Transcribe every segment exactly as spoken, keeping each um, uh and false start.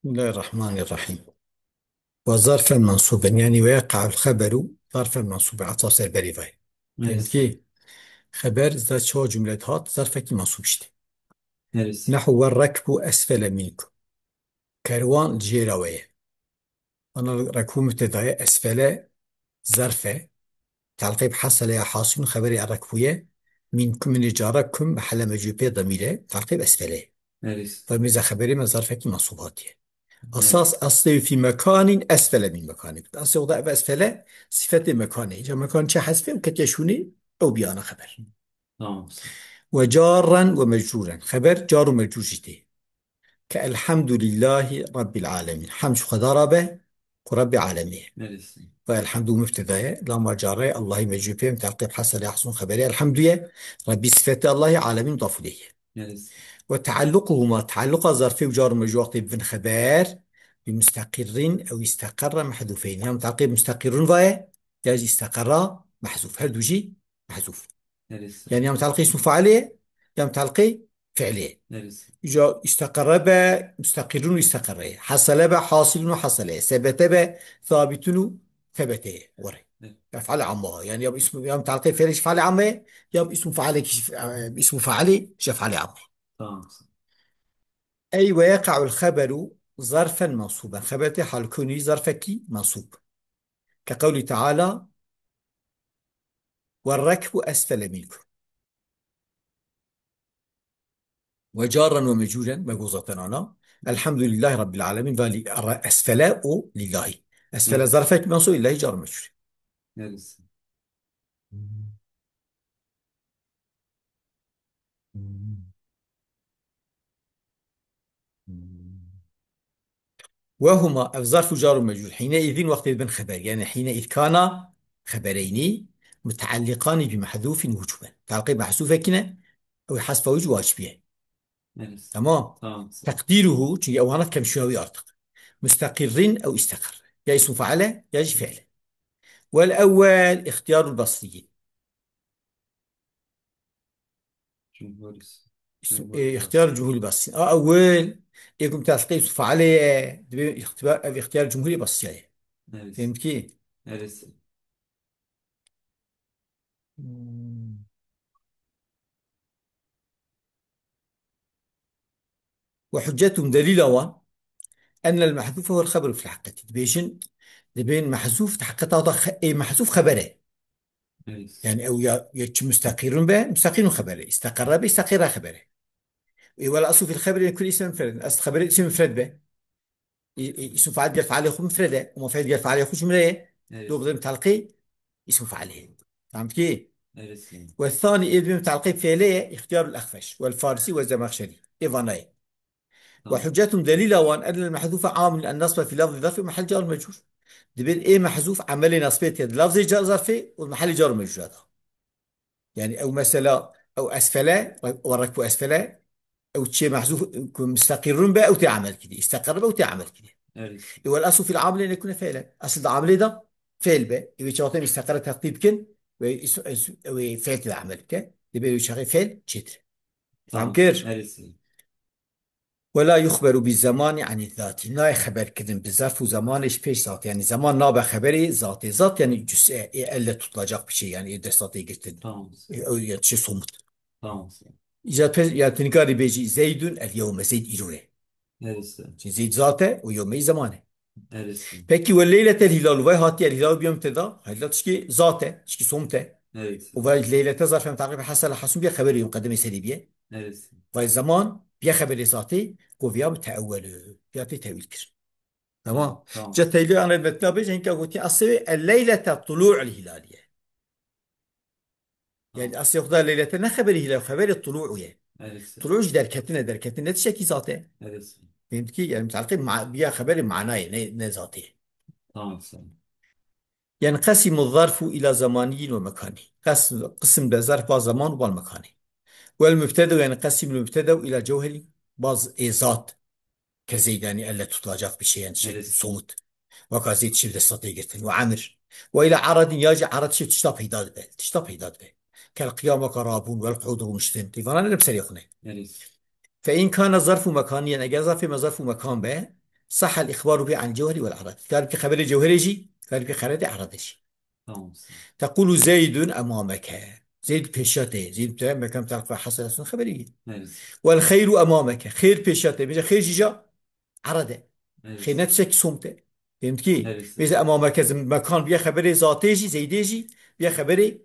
Bismillahirrahmanirrahim. Ve zarfen mensûben, yanî ve yeqa'ul xeberu zarfen mensûben, etaf ser berî vay. Evet. Yanî ki xeber za çawa cumlet hat, zarfekî mensûb işte. Neresi? Nehu ve rekbu esfele minkum. Kerwan li jêra we ye. Ana rekbu mübteda ye, esfele zarf e. Telqîb hasele ya hasilun xeberê rekbu ye. Minkum, min cara kum, mehele mecûpê demîre, telqîb esfele ye. Neresi? Ve mêza xeberê me zarfekî mensûb hatiye. Evet. Esas eslê fî mekanin esfele min mekanin. Eslê oda ev esfele sifetê mekanê. Ca mekan çi hesfê û ketiye şûnê ew biyana xeber. Tamam. Ve carren ve mecruren. Xeber car û mecrur jî tê. Ke elhamdulillahî Rabbil alemin. Hemd ji Xweda re be ku Rebbê alemê ye. Neresi? Ve elhamdu mübteda ye. Lama carre Allahî mecûpê, telqîb hasel yahsun xeberê elhamdu ye. Rebbî sifetê Allahî alemîn mudaf ileyh ye. Neresi? Ve tealluquhuma, tealluqa zarfê û car û mecrûr wextê bibin xeber, bi mustaqirrin ew isteqerre mehzûfeyn. Ya mutaqib mustaqirrun vaye, ya jî isteqerra mehzûf. Her du jî mehzûf. Neresi? Yani ya mutaqib ismu failê ye, ya mutaqib fiilê ye. Neresi? Îca isteqerre be, mustaqirrun û isteqerre ye. Hasele be, hasilun û hasele ye. Sebete be, sabitun û sebete ye. Were. Evet. Ef'al amma. Yani ya ismu, ya mutaqib fiilê ji ef'al amma ye, ya ismu failê ki, e, ismu failê ji ef'al amma. Tamam. Ey ve yeqa'ul xeberu zarfen mensuben. Xeber tê halkûnî zarfekî mensûb. Ke qewlî Teala, "Ve rekbu esfele minkum." Ve carren ve mecûren, me got zaten ana. Elhamdülillahi Rabbil alemin, ve li-, re-, esfele û lillahi. Esfele Hı. zarfek mensûb, lillahi car mecûr. Neresi? Ve huma, ev zarf û car û mecrûr. Hîne îzîn wextê dibin xeber. Yani hîne îzkana xebereynî mutealliqanî bi mehzûfin wucuben. Talqî mehzûfekî ne, ew hesfa wî wacibî ye. Evet. Tamam. Tamam. Teqdîruhu, çünkü ewana kemşiya wî artık. Mustaqirrin ew isteqir. Ya ismu faile, ya jî fiile. Vel ewwel, ihtiyarul basriyin. Cumhur. Cumhur. E, ihtiyar cumhur basriyin. A ewwel, ê ku mutealliqê ismu faile ye, dibê ihtiyar, ev ihtiyar cumhurê basriye ye. Evet. Fehmî kî? Neresi? Hmm. Ve hüccetun, delîla wan, ennel mehzûfe huvel xeberu fil heqîqetî. Dibêjin, dibên mehzûf, di heqîqeta da xe-, ê mehzûf xeber e. Evet. Yani ew ya, ya çi mustaqirun be, mustaqirun xeber e. İsteqerre be, isteqerre xeber e. E, vel aslu fil xeberi yekun ismen mufreden. Asl xeberê ism mufred be. Î-, î-, îsm fail gel failê xwe mufred e, û mufred gel failê xwe cumle ye. Evet. Do bidin talqî îsm failê. Fehmî kî? Evet. Ve thani, ê dibê talqî fiilê ye, ihtiyarul exfeş, vel farisi ve zemexşerî. Ê vana ye. Ve Tamam. hüccetun, delîla wan, ennel mehzûfe amilun en nasbe fi lafzî zarfî mehel car mecrûr. Dibên ê mehzûf emelê nasbê tê di lafzê car zarfê û mehelê car mecrûra da. Yani ew mesela, ew esfele, ve rekbu esfele, ew çê mehzûf, ku mustaqirrun be, ew tê emel kidî. İsteqerre be, ew tê emel kidî. Evet. E, vel aslu fil amile nekune fiile. Asıl da amile da fiil be. E, ve çaxtên isteqerre teqdîr bikin, ve is-, is-, ew ê fiil tê emel bike. Dibê ew çaxê fiil çêtir. Tamam. Fam kir? Evet. Ve la yuxberu bi zemani ani zati. Nayê xeber kirin bi zarf û zemanê ji pêş zat. Yani zeman nabe xeberê zatê. Zat yani cüz'e, e, elle tutulacak bir şey yani, e, destê girtin. Tamam. E, o yani şey somut. Tamam. Îca pê, ya tu nikarî bêjî Zeydun el yewme, Zeyd îro ye. Neresi? Çünkü Zeyd zat e, o yewme zeman e. Neresi? Peki ve leylete el hilal, vay hatiye el hilal biye mübteda. Hilal tişkî zat e, tişkî somut e. Neresi? O vay leylete zarf em takip hasel hasun biye xeberê muqeddemê serî biye. Neresi? Vay zaman biye xeberê zatê, ku viya bi teewwel, viya tê tewil kir. Tamam. Tamam. Ca teyli an el metna bêje, hinka gotiye asê el leylete tulu'ul hilaliye. Yani Tamam. asê xwe da leylete ne xeberê hilal, xeberê tulu'u ye. Evet. Tulu'u jî derketine, derketine tiştekî zat e. Evet. Fehmî kî? Yani mutalqî ma-, biya xeberê manayê, ne, ne zatê. Tamam, sen. Yenqesimu zarfu ila zamaniyyin ve mekani. Qes-, qism be zarf ba zaman û bal mekanî. Wel mübteda yenqesimu mübteda ila cewheri baz ê zat. Ke Zeyd yani elle tutulacak bir şey yani şey Evet. somut. Vaka Zeyd şimdi satı getirdi. Ve Amir. Ve ila aradin ya ji arad şey tişta peyda dibe. Tişta peyda dibe. Kel qiyam ve karabun vel qud rûniştin. Divana ne bir seri xune. Evet. Fe in kana zarfu mekaniyen, eger zarfê me zarfu mekan be, Sahha el-ihbaru bi an cewheri vel arad. Kar bi xeberê cewherê jî, kar bi xeberê aradê jî. Tamam. Tekulu Zeydun emameke. Zeyd pêşiya te ye. Zeyd te mekan taraf ve hasıl olsun xeberî. Evet. Vel xeyru emameke. Xêr pêşiya te. Bêje xêr jî ja arade. Evet. Xêr ne tiştekî somte. Fehmî ki? Evet. Bêje emameke zim mekan biye xeberê zatê jî, Zeydê jî, biye xeberê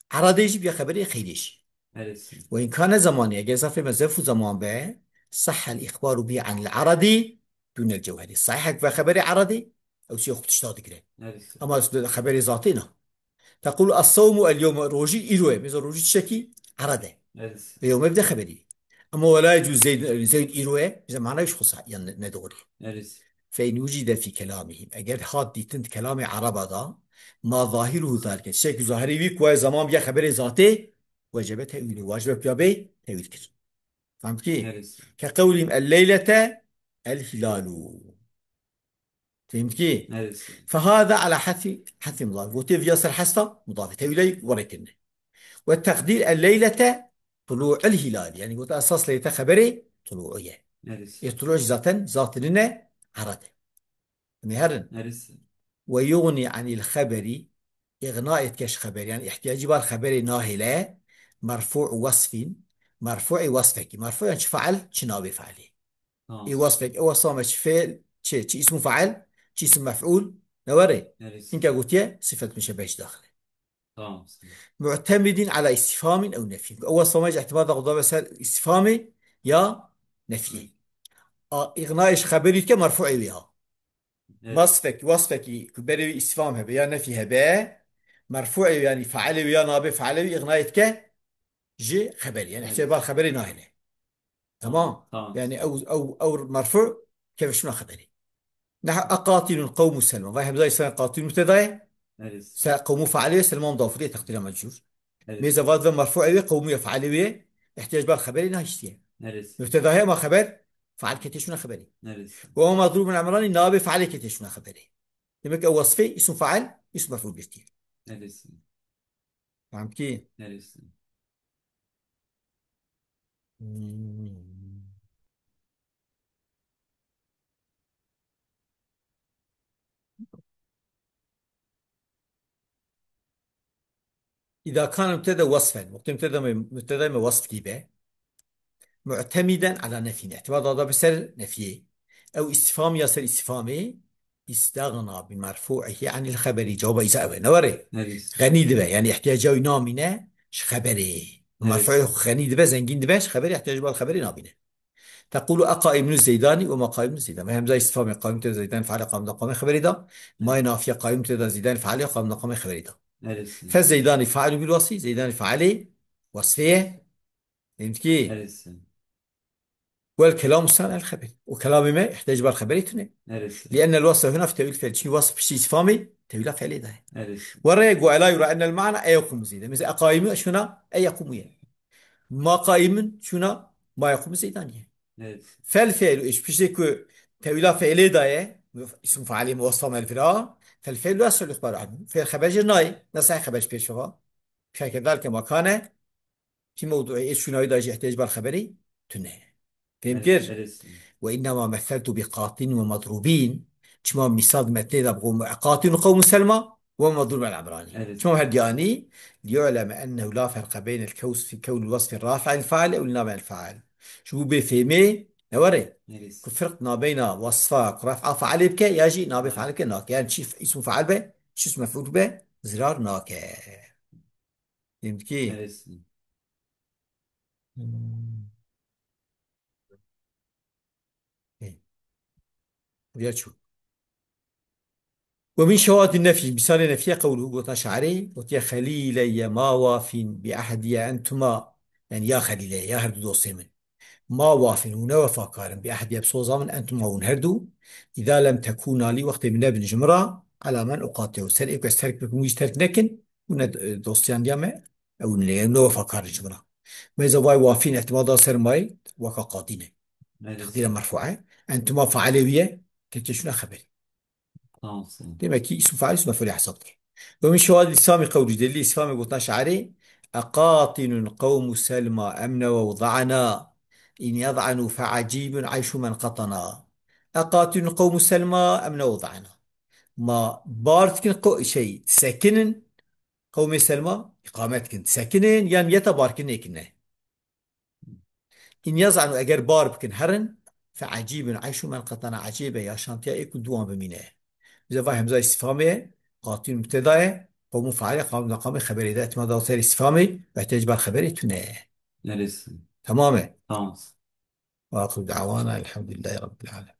aradê jî, biye xeberê xeyrê jî. Evet. Ve in kane zamanî, eger zafê me zerf û zaman be, sahha el-ihbaru bi an el-aradi dûne el-cewheri. Sahih e ku ve xeberê aradê, ew sî xwe tişta digire. Evet. Ama xeberê zatê na. Tequlu es-sawmu el-yewme, rojî îro ye. Mesela rojî tiştekî arade. Evet. Ve yewme bide xeberî. Ama ve la yecûz Zeyd, Zeyd îro ye. Mesela mana wî ji xwe sa-, yan ne, ne doğru. Evet. Fe in wucide fî kelamihim. Eger hat dîtin di kelamê araba da, ma zahiruhu zalike. Tiştekî zahirê wî ku zaman biye xeberê zatê, wecebe tewîlû. Wacib e piya bê tewîl kir. Fehmî ki? Evet. Ke qewlîm el-leylete el-hilalu. Fehmî ki? Evet. Fehada ala hesi, hesi mudaf. Gotiye viya ser hesta mudafê. Tewîlay werê kirine. Ve teqdîr el-leylete tulu'ul hilal. Yani gotiye esas leylete xeberê tulu'u ye. Evet. E tulu'u zaten zatine arade. Em ê herin. Neresi? Ve yuğni anil xeberi, îğna êt ke ji xeber, yani ihtiyacî bar xeberê nahêle, merfû wesfîn, merfûê wesfekî. Merfû yani çi fail, çi navê failê. Ha. Ê wesfek, ew wesfa me çi fiil, çi, çi ismu fail, çi ismu mef'ul, ne were? Neresi? Hinka gotiye, sifet müşebbeh jî daxil e. Tamam. Mu'temidin ala istifhamin ew nefyin. Ew wesfa me ji ihtimal da xwe dabe ser istifhamê ya nefyê. A, îğna êt ji xeberî dike merfûê wê ha. Evet. Wasfek, wasfekî ku berê wî îstifham hebe ya nefî hebe, merfûê wî, yanî failê wî ya nabê failê wî îğnayê dike ji xeberî. Yani Evet. ihtiyac bar xeberê nahêle. Tamam. Tamam. Yani ew, ew, ew merfû keve şuna xeberî. Neha eqatilun qewmu Selma. Vay hemzayê sen qatil mübteda ye. Evet. Se qewmu failê Selma mudafû diye teqdîra mecûr. Evet. Mêze vat ve merfûê wê qewmu ye failê wê. İhtiyac bar xeberî nahiştiye. Evet. Mübteda heye ama xeber fail kete şuna xeberî. Evet. Ve o madrûbun emranî nabê failê kete şuna xeberî. Demek ki ew wasfê îsm fail, îsm mef'ul girtiye. Evet. Fehmî ki? Evet. Hmm. Îda kana mübteda wasfen. Wextê mübteda me, mübteda me wasf dibe. Mu'temiden ala nefyin. Îtibar da da bi ser nefyê. Ew îstifham ya ser îstifhamê. İstagna bi merfu'ihi anil xeberi. Cevaba îza ev e. Ne were? Evet. Xenî dibe. Yani ihtiyaca wî namîne ji xeberê. Evet. Merfu'ê xenî dibe, zengîn dibe, ji xeberê ihtiyacî bar xeberê nabîne. Tequlu eqaimnu Zeydani ve ma qaimnu Zeydan. Ve hemza istifamê qaimte Zeydan faale qamda qamê xeberî da. Ma nafiye qaimte da Zeydan faale qamda qamê xeberî da. Evet. Fe Zeydani faalu bil wasfi. Zeydani faali wasfiye. Demek ki Evet. Wel kelamu san el xeber. O kelamê me ihtiyac bar xeberî tune. Evet. Li'enne el wasfe huna fi tevil fel. Çi wasf piştî istifamê tevila felê daye. Evet. Ve reye go ela yura ennel ma'na e yekumu Zeydan. Mesela eqaimu şuna e yekumu ye. Ma qaimun şuna ma yekumu Zeydan ye. Evet. Fel fiilu iş piştê ku tevila fiilê daye, isim failê muwassam el fira, fel fiilu la yasihul ihbaru anhu. Fiil xeber jê nayê, ne sahih xeber ji pêş ve. Keke dalke makane, fi mewdu'ê ê şuna wî da jî ihtiyac bar xeberî tune. Fêm Evet, kir? Evet. Ve innema meseltu bi qatin ve madrubin. Çima misal metnê de bi qawm-, qatin qawm Selma ve madrub el Emrani. Evet. Çima her diyanî? Liyu'leme ennehu la ferqe beynel kevs fi kevnil wasfi rafi'el fail ew naben fail. Ji bo bê fêmê ne were? Evet. Ku firq nabeyna wasfa ku raf'a failê bike ya jî nabê failê bike nake. Yani çi ism fail be, çi ism mef'ul be, zirar nake. Fêm dikî? Evet. Hmm. Ê. Buraya çû. Ve min şewadi nefî, misalê nefiyê qewluhu, gotina şairê, gotiye, "Xelîleyye ma wafîn bi ehdiye entuma", yani ya xelîleyye, ya her du dostê min. Ma wafîn, hûn ne wefakar in, bi ehdiye bi soza min, entuma hûn her du, îza lem tekûna lî, wextê min nebin ji min re, ela men uqatiyehu, ser ê ku ez terk bikim, wî jî terk nekin, hûn ne, e, dostiyan diya me, ew ne, ne wefakar in ji min re. Mêza vay wafîn, ihtimal da ser mayî, weka qatî ne. Evet. Teqdîre merfû e. Entuma failê wî ye, kete şuna xeberî. Tamam, sen. Demek ki ism fail, ism mef'ul hesab dike. Ve min şewahid istifami qewlî, delîlê istifamê gotina şairê, "Eqatinun qewmu Selma em newew za'na, in yez'anu fe acîbun ayşu men qatana." Eqatîlûn qewmû selma, em ne wezayna. Ma bar dikin qo-, şey, sekinin, qewmê selma, îqamet dikin, sekinin, yan niyeta barkirinê kirine. În يزعنوا, eger bar bikin, herin, فعجيب عيش من قطن, ecêb e yaşantiya ê ku duwan bimîne. Bize va hemza îstîfamê ye, qatîl mubteda ye, qewmû fail e, qewmû meqamê xeberê de, îtîmad da ser îstîfamê, ve îhtiyacî bar xeberê tune ye. Neresi? Tamam e. Tamam. Ve axiru da'wana elhamdülillahi rabbil alemin.